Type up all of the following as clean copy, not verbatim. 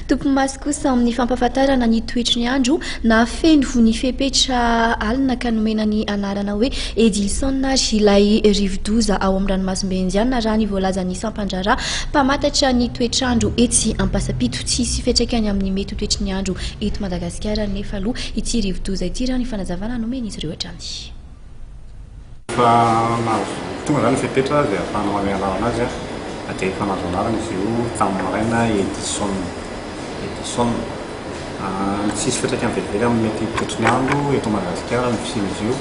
Tompomaso kosa amin'ny fampahafantarana ny toetry ny andro nahafeno ny fepetra alina ka nomena ny anarana hoe Edilson ary ilay rivodoza ao amin'ny ranomasimbe Indiana raha ny voalazan'ny sampandraharaha mpamantatra ny toetr'andro etsy Ampasampito. Tsy hisy fiantraikany amin'ny mety ho toetry ny andro eto Madagasikara anefa aloha ity rivodoza ity raha ny fanazavana nomen'izy ireo hatrany. Efa nahazo tonga izany ny fepetra izay ahafahana manome anarana azy dia efa nahazo anarana izy io tamin'ny maraina Edison. Edison. Tsy hisy fiantraikany velively amin'ny mety toetry ny andro eto Madagasikara ny fisian'izy io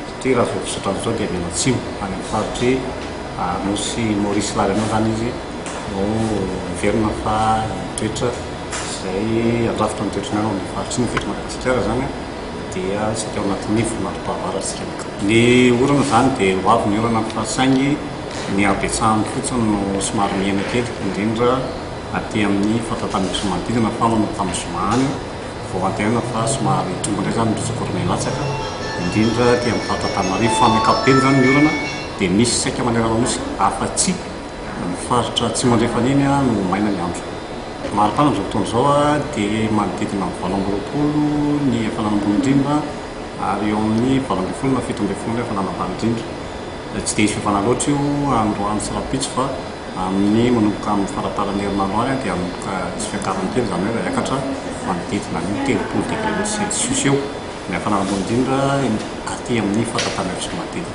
satria raha izao fizotrany izao dia mianatsimo any amin'ny faritry Nosy Maurice La Réunion izany izy no heverina fa hitoetra izay handrafitra ny toetry ny andro amin'ny faritry ny eto Madagasikara izany. dia saika ao anatin'ny volon'androm-pahavaratra isika. Ny orana izany dia ho avy ny orana fa saingy ny habetsahany fotsiny no somary mihena kely, indrindra aty amin'ny faritanin'ny sy manodidina fa manomboka amin'ny zoma any vao antenaina fa somary hitombo indray izany ny rotsak'orana hilatsaka, indrindra aty amin'ny faritra Antananarivo. Fa amin'ny ankapobeny izany ny orana dia misy saika manerana ny Nosy afa-tsy ny faritra atsimo andrefana iny no maina ny andro. Maripana amin'izao fotoana izao dia manodidina ny 28 ny hafanana ambony indrindra ary eo amin'ny 18 na 17 ny hafanana ambany indrindra. Tsy dia hisy fiovana loatra io androany sy rahampitso fa amin'ny manomboka amin'ny faramparan'ny herinandro any dia hanomboka hisy fiakarany kely izany hoe hiakatra manodidina ny 30 degré celsius eo ny hafanana ambony indrindra aty amin'ny faritanin'ny sy manodidina.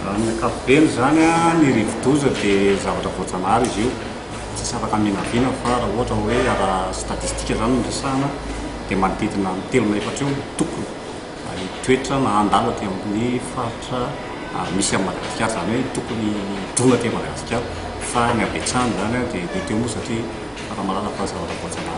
Raha ny ankapobeny izany ny rivodoza dia zavatra voajanahary izy io. Tsisy afaka haminavina fa raha ohatra hoe ara statistika zany no resahana dia manodidina ny telo na efatra eo no tokony hitoetra na handalo aty amin'ny faritra misy an'i Madagasikara, izany hoe tokony hidona aty Madagasikara fa ny habetsahany izany dia mety eo moa satria raha mahalala fa zavatra voajanahary.